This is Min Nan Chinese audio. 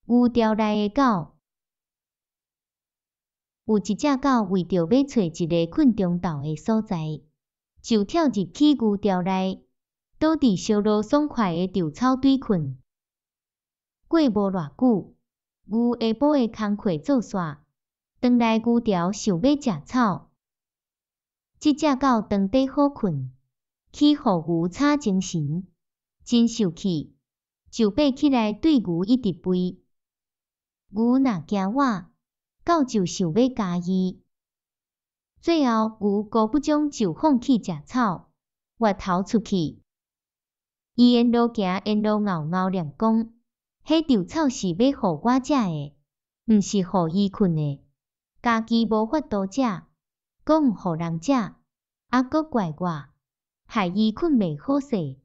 牛牢內的狗。有一隻狗為著欲揣一个睏中晝的所在，就跳入去牛牢內，倒佇燒予爽快的稻草堆睏。過無偌久，牛下晡的工課做煞，轉來牛牢想欲食草。這隻狗當底好睏，去予牛吵精神，真受氣，就爬起來對牛一直吠。牛若驚我，狗就想欲咬伊。最後牛孤不將就放棄食草，越頭出去。伊沿路行，沿路敖敖念講：彼稻草是欲予我食的，毋是予伊睏的。家己無法度食，閣毋予人食，猶閣怪我，害伊睏袂好勢。